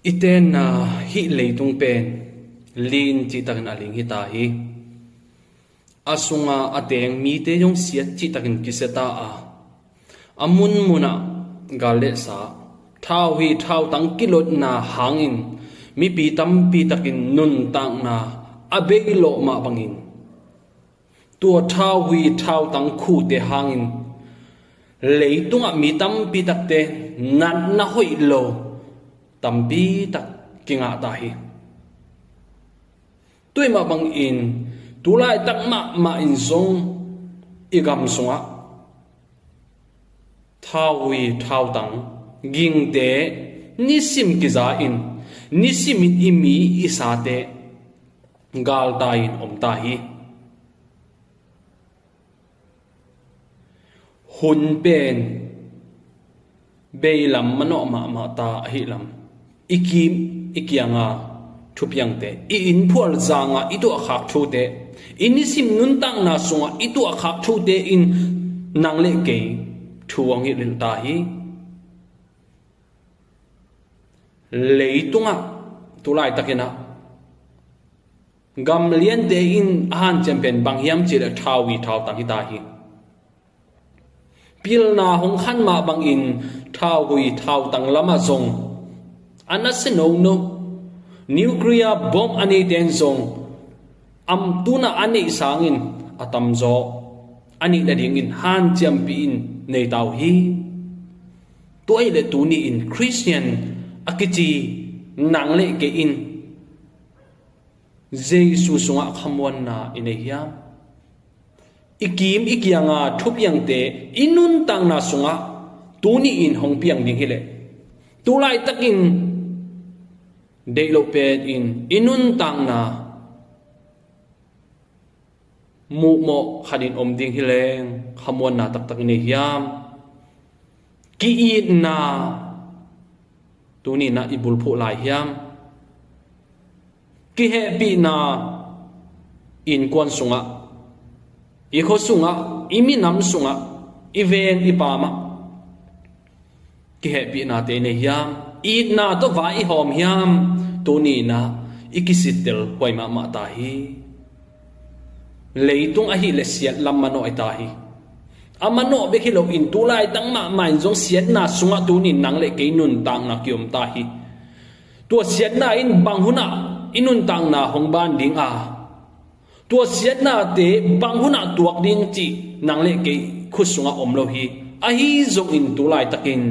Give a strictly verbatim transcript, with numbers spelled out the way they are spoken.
I tenna hih leitung pen lin cihtakin a ling hi ta hi. A sunga a teng mite zong siat cihtakin kisia ta a, a munmunah gal le sa, thauhi thautang kilotna hangin mipi tampi takin nuntakna a bei lawh mah bangin, tua thauhi thautang khute hangin leitungah mi tampi takte natna hoih lo tampi tak kingah ta hi. Tua mah bangin tulaitak mahmah in zong i gam sungah thauhi thautang gingte nisim kiza in, nisimin i mi i sate galtai in om ta hi. Hun pen beilam manawh mahmah ta ahih lam, i kim i kianga thupiangte, i innphual zanga i tuahkhak thute, i nisim nuntakna sunga i tuahkhak thute in nang le kei thu hong hilh ta hi. Leitungah tulaitakinah gam liante in a hanciam pen bang hiam cihleh thauhi thautang hi ta hi. Pilna hong khan mah bangin thauhi thautang lamah zong a nasia nono, nuclear bomb a neite in zong am tunah a neih sangin a tamzaw a neih nadingin hanciampih in nei ta uh hi. Tua ahih leh tuni in Khristian a kici nang le kei in Jesu sungah khamuanna i nei hiam? I kim i kianga thupiangte i nuntakna sungah tuni in hong piang ding hileh, tulaitakin deih loh petin i nuntakna muhmawh khatin om ding hileng khamuanna taktak i nei hiam? Ki-itna tuni inah i bulphuh lai hiam? Kihehpihna innkuan sungah, i khua sungah, i minam sungah, i veng i pamah kihehpihnate i nei hiam? Itna tawh vai i hawm hiam? Tuni inah i kisittel huai mahmah ta hi. Leitung ahih leh siat lam manawh i ta hi. A manawh bek hi loin tulaitak mahmah in zong siatna sungah tuni in nang le kei nuntakna kiom ta hi. Tua siatna in bang hunah i nuntakna hong ban ding a, tua siatnate bang hunah tuak ding cih nang le kei khut sungah om lo hi. Ahi zongin tulaitakin